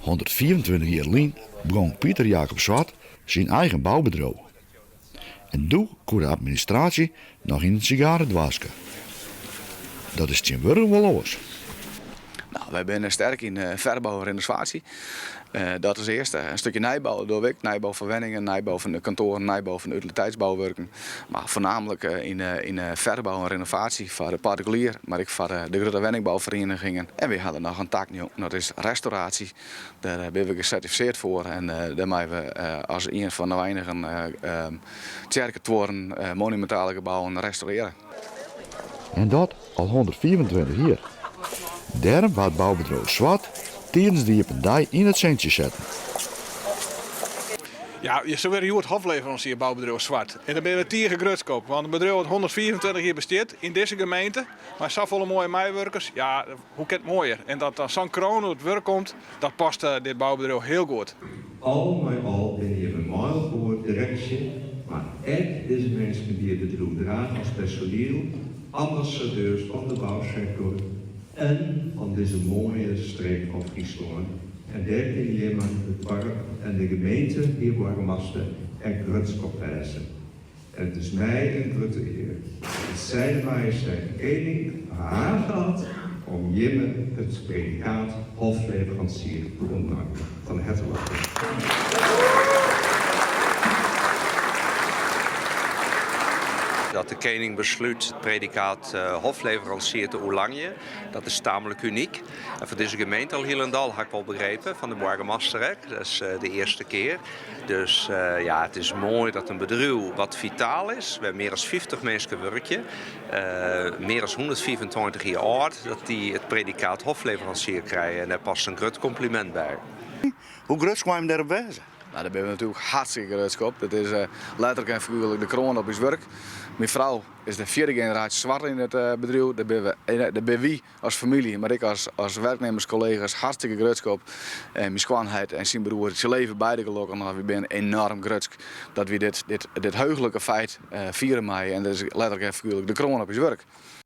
125 jier lyn begûn Pieter Jacob Zwart syn eigen boubedriuw. En doe koe de administraasje noch yn in sigaredoaske. Dat is tsjintwurdich wol oars. Nou, wy binne sterk yn ferbou en renovaasje. Dat is earste. In stikje nijbou dogge we ek. Nijbou fan wenningen, nijbou fan de kantoaren, nijbou fan de utiliteitsbouwurken. Mar foarnaamlik yn ferbou en renovaasje foar de partikulier, mar ek foar de grutte wenningbouwferienigingen. En wy hawwe noch in tak, dat is restauraasje. Dêr binne we gesertifiseard foar en dêr meie we as ien fan de weinigen tsjerketuorren, monumintale gebouwen restaurearje. En dat al 125 jier. Dêrom waard boubedriuw Zwart tidens de iepen dei yn it sintsje setten. Ja, se wurde hjoed hofleveransier boubedriuw Zwart. En dêr binne we tige grutsk op, want in bedriuw dat 125 jier bestiet yn dizze gemeente, mei safolle moaie meiwurkers, ja, hoe kin it moaier? En dat dan sa'n kroan oer it wurk komt, dat past dit boubedriuw hiel goed. Al mei al binne jimme mei elkoar direksje, mar ek dizze minsken dy't it bedriuw drage as personiel, ambassadeurs fan de bousektor en fan dizze moaie streek fan Fryslân. En dêr kinne jimme, it doarp en de gemeente, hear boargemaster, ek grutsk op wêze. En it is my in grutte ear dat Zijne Majesteit de Kening behage hat om jimme it predikaat Hofleveransier te ûntlangen. Fan herte wolkom. Dat de kening beslút it predikaat hofleveransier te oerlangjen, dat is taamlik unyk. En foar dizze gemeente al hielendal, ha ik wol begrepen fan de boargemaster ek. Dat is de earste kear. Dus ja, it is moai dat in bedriuw wat fitaal is, wêr mear as 50 minsken wurkje, mear as 125 jier âld, dat dy it predikaat hofleveransier krije. En dêr past in grut komplimint by. Hoe grutsk mei jim dêrop wêze? Nou, dêr binne we natuerlik hartstikke grutsk op. Dat is letterlik en figuerlik de kroan op ús wurk. Myn frou is de fjirde generaasje Zwart yn it bedriuw. Dêr binne wy as famylje, mar ek as werknimmerskollega's hartstikke grutsk op. En myn skoanheit en syn broer, se leve beide gelokkich noch. Wy binne enoarm grutsk dat wy dit, dit, dit heuchlike feit fiere meie. En dat is letterlik en figuerlik de kroan op ús wurk.